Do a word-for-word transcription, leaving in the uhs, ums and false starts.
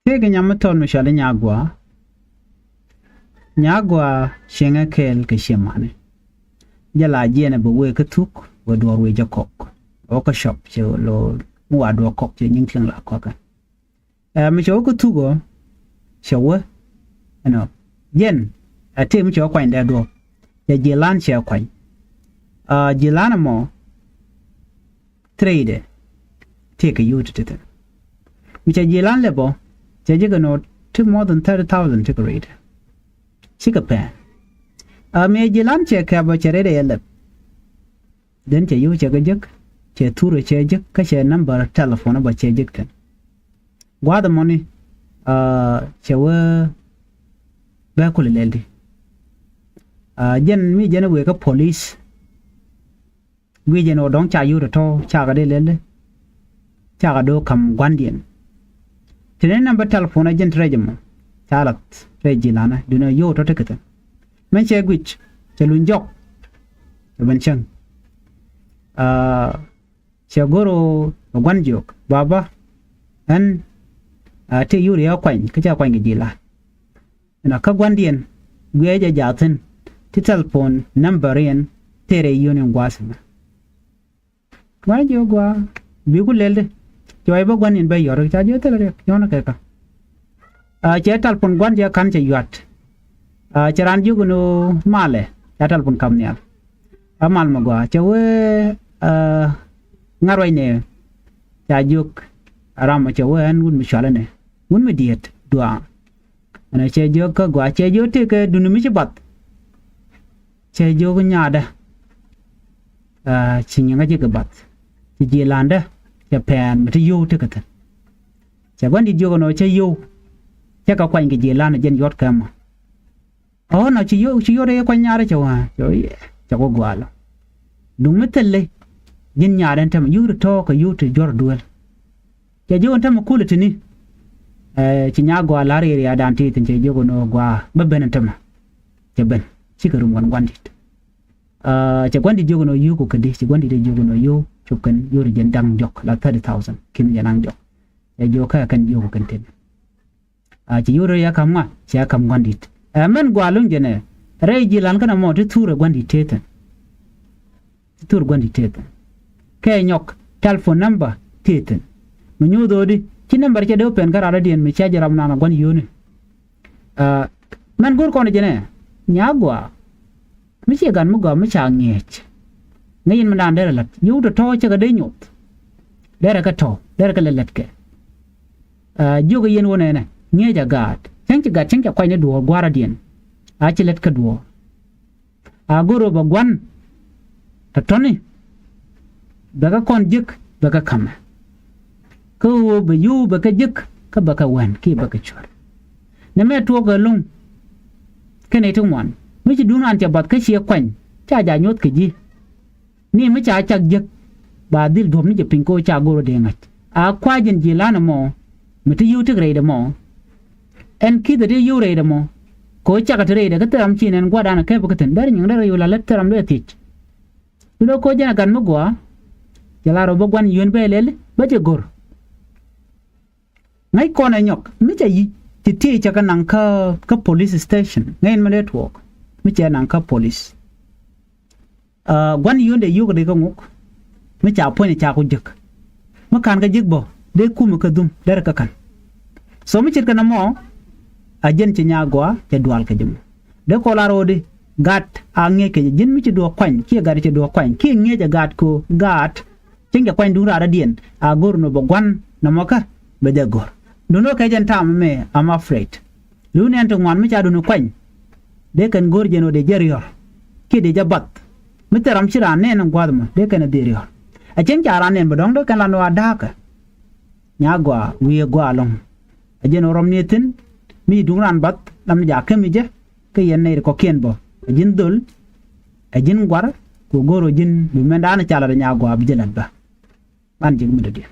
Tëëkɛ nyam mi thɔɔt mi cɔal i̱ Nyagua. Nyagua cieŋɛ kɛɛl kɛ ciɛ mani. Jɛ la jiɛɛnɛ bɛ wee kä thuk wee duɔɔr wee jɛ kɔk. Wä kä cɔp cɛ lo̱o̱ mi wa duɔɔr kɔk cɛ nyiŋ tiɛŋ la kɔkɛ. Ɛ mi cɛ wä kä thuk ɔ cɛ wä ɛnɔ jɛn ɛ tëë mi cɛ wä kuany dee duɔɔr. Cɛ ji̱ lan cɛ kuany. Ɛ ji̱ lan ɛmɔ. Trade tëëkɛ yio̱w ti ti thi̱n. Mi ca ji̱ lan lɛ bɔ cɛ ji̱ kɛ no̱o̱t ti more than thirty thousand ti kɛ rate. Cikɛ pɛn. A mi ji̱ lan cɛ kɛ bɔ cɛ rate yɛ lɛp. Den cɛ yio̱w cɛ kɛ jek cɛ thurɛ cɛ jek kä cɛ number telephone bɔ cɛ jek thi̱n. Gua̱a̱th ɛmɔni cɛ wee bɛ kulɛ lɛl di. Jɛn mi jɛn wee kä police. Guic ɛn ɣöö dɔ̱ŋ ca yio̱w tɔ̱tɔ̱ cakɛ dee lɛl di. Cakɛ do̱o̱k ka̱m gua̱ndiɛn. Teni namba telephone ɛ jɛn ti rɛc ɛmɔ ca lath rɛc ji̱ lanɛ duundɛ yio̱w tɔ̱ ti kɛ thi̱n. Mɛn cɛ guic cɛ luny jɔk. Cɛ ben cäŋ. Cɛ go̱r ɣöö ɛ gua̱n jiök baba. Ɛn tëë yio̱w riɛ kuany kä ca kuany kɛ ji̱ lan. Ɛnɔ kä gua̱ndiɛn guiɛ jɛ jaathin ti telephone number in tëë rɛy yio̱w ni gua̱a̱th ɛmɛ. Gua̱n jiök gua̱a̱ biku lɛl di. Cɔɔy bä gua̱ndiɛn bä yɔr ca jiök thilɛ riɛk yɔ̱n kɛ kä. Cɛ telephone gua̱n cɛ ka̱n cɛ yua̱t. Cɛ raan jiök ɛn ɣöö malɛ ca telephone ka̱m nhial. A mal mi gɔaa cɛ wee ŋa̱t ruacnɛ. Ca jiök a ram ɔ cɛ wee ɛn wut mi cualä nɛ wut mi diet duaaŋ. Ɛn ɔ cɛ jiök kä gɔaa cɛ jiök tëëkɛ duni mi ci bath. Cɛ jiök nyaatdä ci nyiŋä ji̱ kɛ bath. Ci ji̱ landä cɛ pɛn mi ti yio̱w tëëkɛ thi̱n. Cɛ gua̱n di̱t jiök ɛn ɔ cä yio̱w. Cä kɛ kuany kɛ ji̱ lan ɛ jɛn yuɔ̱t kɛ mɔ. Ɣän ɔ ci yio̱w ci yio̱w rɛy kuany nyaarä cɛ wä cɛ wä yɛ cɛ wä gua̱a̱lä. Duŋ mi thilɛ ji̱n nyaarä ɛn tämɛ yio̱w ri tɔ̱ɔ̱k kɛ yio̱w ti juɔ̱r duël. Cɛ jiök ɛn tämɛ kulɛ tini. Ci nyaa gua̱a̱ la̱r yɛ ria̱a̱dan ti thi̱n cɛ jiök ɛn ɣöö gua̱a̱ bä ben ɛn tämɛ. Cɛ ben cikɛ rum kɛn gua̱n di̱t. Cɛ gua̱n di̱t jiök ɛn ɣöö yio̱w kɛ di ci gua̱n di̱t jiök ɛn ɣöö yio̱w cop kɛn yio̱w ri jɛn da̱ŋ jɔk la thirty thousand ki̱n jɛ naŋ jɔk. Cɛ jiök kä kɛn yio̱w kɛ kɛn tini. A ci yot rɛy a ka̱m ŋa ci a ka̱m gua̱ndi̱t. Ɛ mɛn gua̱a̱ luny jɛnɛ rɛy ji̱ la̱n kɛn ɛmɔ ti thur ɛ gua̱ndi̱t tëë thi̱n. Ti thur gua̱ndi̱t tëë thi̱n. Kɛ nyɔk telephone number tëë thi̱n. Mi nyoth ɣöödi ci number cɛ dee wä pɛn kä radɔ̱diɛn mi cia jɛ ram nan ɛ gua̱n yio̱o̱ni. Mɛn go̱r kɔn jɛnɛ nyaa gua̱a̱. Mi ciɛ gat mi gɔaa mi ca ŋi̱eec. Ŋäc in mi naan derɛ la̱t yio̱w tɔ̱tɔ̱ cä kɛ dee nyoth. Derɛ kɛ tɔ̱ derɛ kɛ lɛ lät kɛ. Jiök yɛn wä nɛnɛ ŋi̱eec a gaat cäŋ ci gat cäŋ ca kuany ni duɔ̱ɔ̱r gua̱a̱r adiɛn. A ci lät kä duɔ̱ɔ̱r. A go̱r ɣöö bɛ gua̱n tɔ̱tɔ̱ni. Bɛ kɛ kɔn ji̱k bɛ kɛ ka̱mɛ. Kä ɣöö bɛ yio̱w bɛ kɛ ji̱k kä bɛ kɛ wän kiɛ bɛ kɛ cuäär. Nɛ mɛ tuɔɔk kɛ lo̱ŋ. Kɛnɛ ti ŋuan mi ci duun an cɛ bath kä ciɛ kuany ca ja̱ nyoth kɛ ji̱. Ni mi ca cak jiäk ba dhil duɔ̱p ni jɛ piny kɛ ɣöö ca go̱r ɣöö dee ŋa̱c a kua̱c in ji̱ la̱n ɛmɔ. Mi ti yio̱w tik rɛy dɛ mɔ ɛn ki̱th ɛ ti yio̱w rɛy dɛ mɔ. Kɛ ɣöö cakɛ ti rɛy dɛ kä thil ram ci nɛn gua̱dan ɛ kɛp kä thi̱n derɛ nyiŋ derɛ yio̱w la lät thil ram dee thiec. Duundɛ ko̱ jɛn a gat mi gɔaa. Cɛ la rɔ bä gua̱n yio̱n bɛ lɛli bä jɛ go̱r. Ŋäc kɔn ɛ nyɔk mi cɛ yic ti tiey cɛ kɛ naŋ kä kä police station ŋäc in mi dee tuɔɔk. Mi cɛ naŋ kä police. Gua̱n yio̱n dee yio̱k dee kä ŋuk. Mi ca puɔ̱ny ca ku jiäk mi ka̱n kä jiäk bä dee kumɛ kä dhum derɛ kä ka̱n. So mi ce̱tkɛ nɔmɔ a jɛn cɛ nyaa gɔaa cɛ dual kɛ jɛ mɔ. Dee kɔn la ro̱o̱di gat a ŋi̱eec kɛ jɛ ji̱n mi ci duɔ̱ɔ̱k kuany kiɛ gat ci duɔ̱ɔ̱k kuany kiɛ ŋi̱eec a gat ko gat. Cieŋ cɛ kuany duŋ raar adiɛn a go̱r nɔ bɛ gua̱n nɔmɔ kä bɛ jɛ go̱r. Duŋ nɔ kɛ jɛn tam mɛ am afraid. Luun ɛn ti ŋuan mi ca duŋ kuany. Dee kɛn go̱r jɛn ɔ dee jɛ riɔ̱r kiɛ dee jɛ bath. Mi thil ram ci raan nɛn in gua̱th mɔ dee kɛn a dhil riɔ̱r. A cieŋ ca raan nɛn bɛ dɔ̱ŋ dee kɛn la nɔ a da̱a̱kä. Nyaa gɔaa wi̱i̱ ɛ gɔaa lɔ̱ŋ. A jɛn ɔ rɔm ni thi̱n mi ci duŋ raan bath lam ni jakä mi jɛ. Kä yɛn nɛy ri kɔ̱kiɛn bä ɛ ji̱n dhöl ɛ ji̱n gua̱r. Ku go̱r ɔ ji̱n bi mɛn da̱a̱n ca lat ɛ nyaa gɔaa bi jɛ lat bä. Ban ji̱ mi dɔ̱diɛn.